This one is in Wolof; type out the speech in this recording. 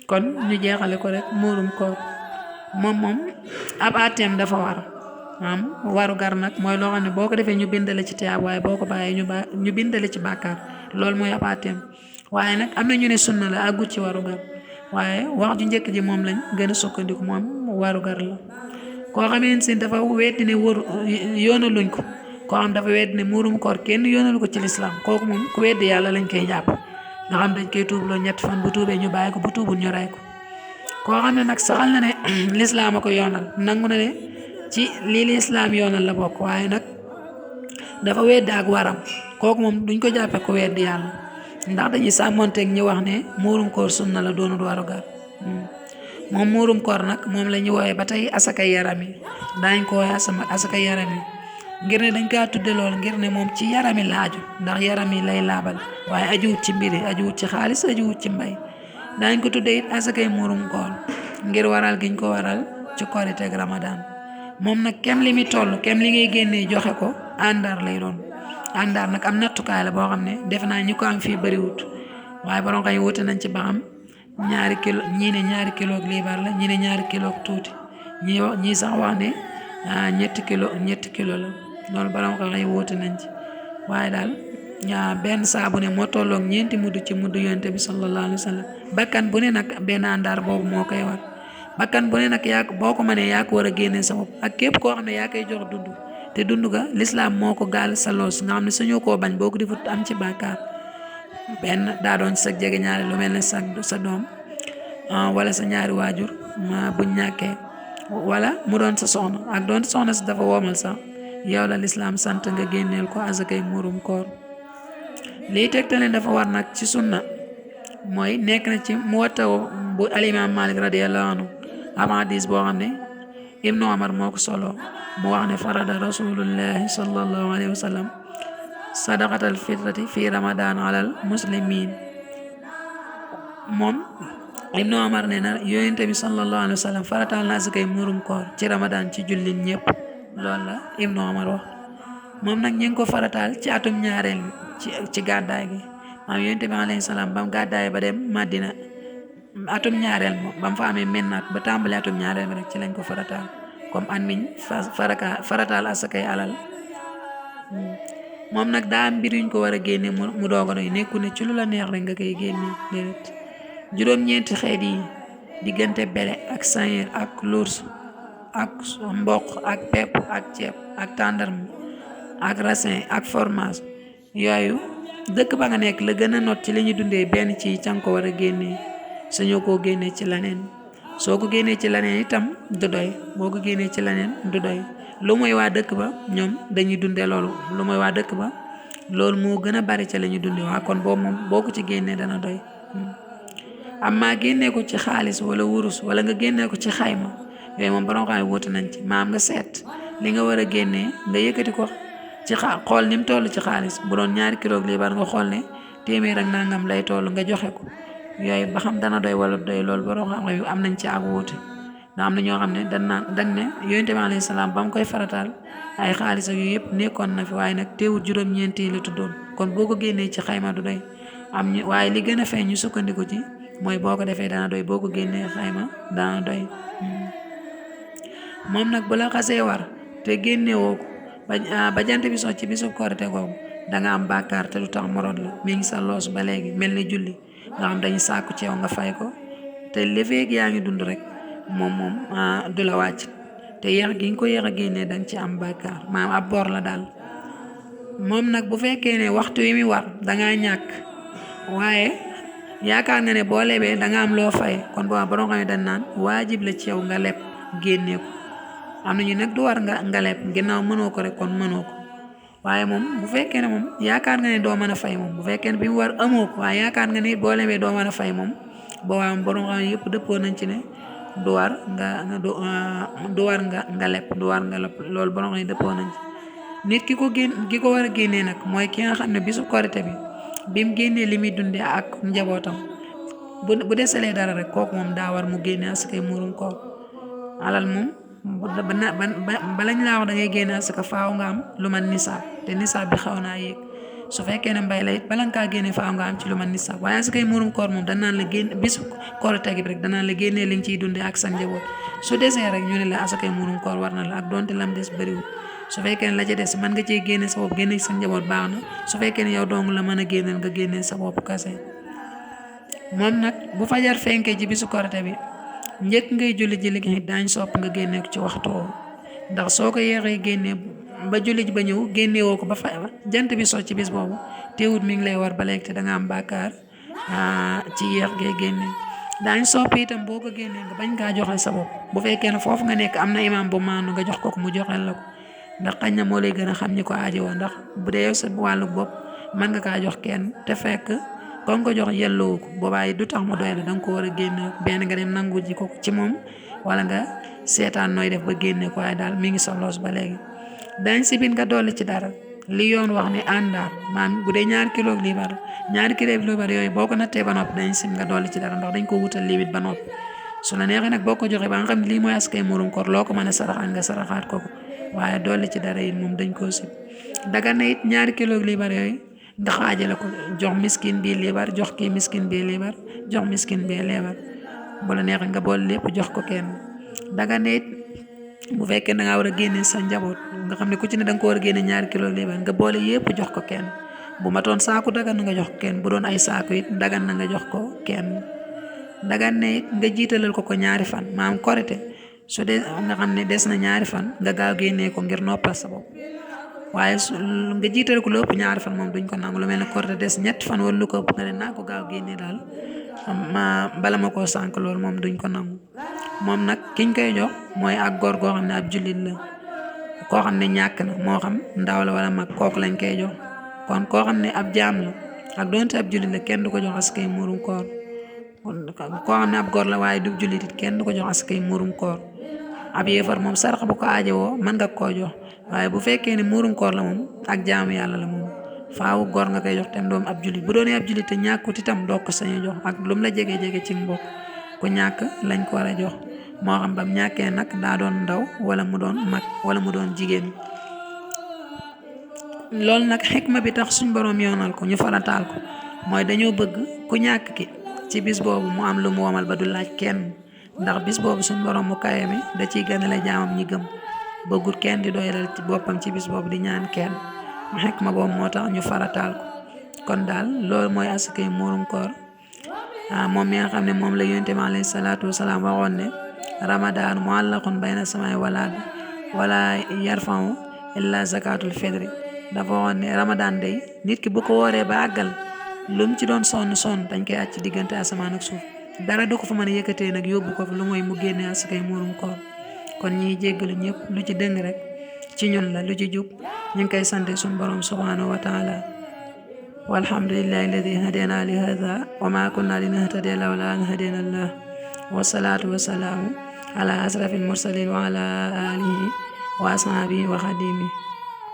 kon ñu jeexale ko rek muurum koor moom ab àtteem dafa war am waru gar nag mooy loo xam ne boo ko defee ñu bindale ci tiyaab waaye boo ko bàyyee ñu bindale ci bàkkaar loolu mooy ab àtteem waaye nag am na ñu ne sunna la àggut ci waru gar waaye wax ju njëkk ji moom lañ gën a sukkandiku moom waru gar la koo xamee si dafa weddi ne yoonaluñ ko koo xam dafa weddi ne muurum koor kenn yoonalu ko ci lislaam kooku moom ku weddi yàlla lañ koy jàpp nga xam dañ koy tuubloo 3 fan bu tuubee ñu bàyyi ko bu tuubul ñu rey ko koo xam ne nag saxal na ne lislaam a ko yoonal nangu na ne ci lii lislaam yoonal la bokk waaye nag dafa weddi ak waram kooku moom duñ ko jàppee ko weddi yàlla ndax dañuy sàmmonteeg ñi wax ne muurum koor sunna la doonul warugar moom muurum koor nag moom la ñu woowee ba tey asakay yaram yi daañ ko woowee asakay yaram yi ngir ne dañ kaa tudde lool ngir ne moom ci yaram yi la aju ndax yaram yi lay laabal waaye ajuwut ci mbiri ajuwut ci xaalis ajuwut ci mbay daañ ko tudde it asakay muurum koor ngir waral giñ ko waral ci korite ak Ramadan moom nag kem li mi toll kem li ngay génnee joxe ko àndaar lay doon àndaar nag am nattukaay la boo xam ne def naa ñu ko am fii bëriwut waaye borom xam wuute nañ ci ba xam ñaari kilo ñii ne 2 kilo ak liibar la ñii ne 2 kilo ak tuuti ñii sax wax ne 3 kilo la loolu borom xam wuute nañ ci waaye daal benn saabu ne moo tolloog 4 mudd ci mudd yonent bi sallallahu alayhi wa sallam bakkan bu ne nag benn àndaar boobu moo koy war bakkan bu ne nag boo ko mënee yaa ko war a génnee sa bopp ak képp koo xam ne yaa koy jox dund te dund ga lislaam moo ko gaal sa loos nga xam ne sañoo koo bañ boo ko defut am ci bàkkaar benn daa doon sa jege ñaari lu mel ne sa doom wala sa ñaari waajur buñ ñàkkee wala mu doon sa soxna ak doon soxna si dafa woomal sax yow la lislaam sant nga génneel ko asakay muurum koor lii tegtale dafa war nag ci sunna mooy nekk na ci Muwatta bu alimaam Malik radiyallahu anhu am hadis boo xam ne Ibnu Omar moo ko solo mu wax ne farada rasulullahi sallallahu alayhi wa sallam sadaqatal fitrati fi ramadan alal muslimin moom Ibnu Omar nee na yonent bi sallallahu alayhi wa sallam farataal na asakay muurum koor ci ramadan ci jullit ñëpp loolu la Ibnu Omar wax moom nag ñu ngi ko farataal ci atum ñaareel ci gàddaay gi maam yonent bi alayhi salaam ba mu gàddaay ba dem Madina atum ñaareel ba mu fa amee mennaat ba tàmbali atum ñaareel bi rek ci lañ ko farataal comme an miñ farataal asakay alal moom nag daa am mbir yuñ ko war a génne mu doog a doy nekku ne ci lu la neex rek nga koy génne déedéet juróom-ñeenti xeet yi diggante bele ak sañeer ak lurs ak mboq ak pepp ak ceeb ak tàndarma ak raisin ak fromage yooyu dëkk ba nga nekk la gën a not ci li ñu dundee benn ci ca nga ko war a génnee sañoo koo génnee ci leneen soo ko génnee ci leneen itam du doy boo ko génnee ci leneen du doy lu mooy waa dëkk ba ñoom dañuy dundee loolu lu mooy waa dëkk ba loolu moo gën a bari ca la ñu dundee waa kon boobu moom boo ko ci génnee dana doy amma génnee ko ci xaalis wala wurus wala nga génnee ko ci xayma yooyu moom borom xam ne wuute nañ ci maam nga seet li nga war a génnee nga yëkkati ko ci xool ni mu toll ci xaalis bu doon 2 kilo ak liibar nga xool ne téeméer ak nangam lay toll nga joxe ko yooyu ba xam dana doy wala doy loolu borom xam ne am nañ ci ak wuute ndax am na ñoo xam ne dañ ne yonent bi alayhi salaam ba mu koy farataal ay xaalis ak yu yëpp nekkoon na fi waaye nag teewul juróom-ñeent yi la tuddoon kon boo ko génnee ci xayma du doy waaye li gën a feeñ ñu sukkandiku ci mooy boo ko defee dana doy boo ko génnee xayma dana doy moom nag bu la xasee war te génnewoo ko ba jant bi so ci bisu korite googu da nga am bàkkaar te du tax morod la mi ngi sa loos ba léegi mel ni julli nga xam dañu sàkku ci yow nga fay ko te li feeg yaa ngi dund rek moom du la wàcc te yéex gi nga ko yéex a génnee danga ci am bàkkaar maam ab bor la daal moom nag bu fekkee ne waxtu wi mi war dangaa ñàkk waaye yaakaar nga ne boo lebee danga am loo fay kon booba borom xam ne dañ naan waajib la ci yow nga leb génnee ko am nañu nag du war nga leb ginnaaw mënoo ko rek kon mënoo ko waaye moom bu fekkee ne moom yaakaar nga ne doo mën a fay moom bu fekkee ne bi mu war amoo ko waaye yaakaar nga ne boo lebee doo mën a fay moom boobaa moom borom xam ne yëpp dëppoo nañ ci ne du war nga leb du war nga leb loolu borom xam ne dëppoo nañ ci nit ki ko war a génnee nag mooy ki nga xam ne bisu korite bi mu génnee li muy dundee ak njabootam bu desalee dara rek kooku moom daa war mu génne asakay muurum koor alal moom balañ laa wax da ngay génne asaka faaw nga am lu man nisaab te nisaab bi xaw naa yéeg su fekkee ne mbay la it bala nga kaa génne faaw nga am ci lu man nisaab waaye asakay muurum koor moom danaan la génn bisu korite gi rek danaan la génnee li nga ciy dundee ak sa njaboot su desee rek ñu ne la asakay muurum koor war na la ak donte lam des bëriwul su fekkee ne la ca des mën nga cee génne sa bopp génne sa njaboot baax na su fekkee ne yow dong la mën a génneel nga génneel sa bopp kase moom nag bu fajar fenkee ci bisu korite bi njëkk ngay julli ji liggéey daañ sopp nga génnee ko ci waxtu woowu ndax soo ko yéexee génnee ba julli ji ba ñëw génne woo ko ba fa jant bi so ci bis boobu teewut mi ngi lay war ba léegi te da nga am bàkkaar ci yéex gee génne daañ sopp itam boo ko génnee nga bañ kaa joxe sa bopp bu fekkee ne foofu nga nekk am na imaam bu maandu nga jox ko mu joxel la ko ndax xañ na moo lay gën a xam ñi ko aajowoo ndax bu dee yow sa wàllu bopp mën nga kaa jox kenn te fekk kon ko jox yelloo ko boobaa du tax mu doy la danga ko war a génne benn nga dem nangu ji ko ci moom wala nga seetaan nooy def ba génne ko waaye daal mi ngi solos ba léegi dañ si biir nga dolli ci dara li yoon wax ni àndaar maam bu dee 2 kilo liibar 2 kilo liibar yooyu boo ko nattee ba noppi dañ sim nga dolli ci dara ndax dañ ko wutal limite ba noppi su la neexee nag boo ko joxee ba nga xam ne lii mooy askay muurum koor loo ko mën a saraxaat nga saraxaat ko waaye dolli ci dara it moom dañ koo sib daga na it 2 kilo liibar yooyu nga xaajale ko jox miskin bii liibar jox kii miskin bii liibar jox miskin bii liibar bu la neexee nga boole lépp jox ko kenn daga na it bu fekkee da ngaa war a génne sa njaboot nga xam ne ku ci ne da nga ko war a génne 2 kilo liibar nga boole yépp jox ko kenn bu matoon saaku dagan na nga jox ko kenn bu doon ay saaku it dagan na nga jox ko kenn dagan na it nga jiitalal ko 2 fan maam korite su dee nga xam ne des na 2 fan nga gaaw génnee ko ngir noppal sa bopp waaye nga jiital ko lu ëpp 2 fan moom duñ ko nangu lu mel ne korite des 3 fan wala lu ko ëpp nga ne naa ko gaaw génnee daal bala ma koo sànk loolu moom duñ ko nangu moom nag kiñ koy jox mooy ak góor goo xam ne ab jullit la koo xam ne ñàkk na moo xam ndaw la wala mag kooku lañ koy jox kon koo xam ne ab jaam la ak doonte ab jullit la kenn du ko jox askay muurum koor koo xam ne ab góor la waaye du jullit it kenn du ko jox askay muurum koor ab yéefar moom sarax bu ko aajowoo mën nga koo jox waaye bu fekkee ne muurum koor la moom ak jaamu yàlla la moom faawu góor nga koy jox tam doom ab jullit bu doonee ab jullit te ñàkkut itam doo ko sañ jox ak lum la jege ci mbokk ku ñàkk lañ ko war a jox moo xam bam ñàkkee nag daa doon ndaw wala mu doon mag wala mu doon jigéen loolu nag xikma bi tax suñ borom yoonal ko ñu farataal ko mooy dañoo bëgg ku ñàkk ki ci bis boobu mu am lu mu womal ba du laaj kenn ndax bis boobu suñ borom mu kawe mi da ciy gënale jaamam ñi gëm bëggut kenn di doyalal ci boppam ci bis boobu di ñaan kenn xikma boobu moo tax ñu farataal ko kon daal loolu mooy asakay muurum koor moom mi nga xam ne moom la yonent bi alayhi salaatu wasalaam waxoon ne ramadaan muallaqun bayna samaa'i wal ardi wala yarfa'u illa zakatul fitri dafa waxoon ne ramadaan day nit ki bu ko wooree ba àggal lu mu ci doon sonn dañ koy àcc ci diggante asamaan ak suuf dara du ko fa mën a yëkkatee nag yóbbu ko fa lu mooy mu génne asakay muurum koor kon ñiy jéggalu ñëpp lu ci dëng rek ci ñun la lu ci jub ñu ngi koy sant suñu borom subhanahu wa taala walhamdulillahi alladi hadana li hada wa ma kunna linahtadiya lawla an hadana allah wasalaatu wasalaamu ala asrafil mursalin wa ala alihi wa ashabihi wa xadimi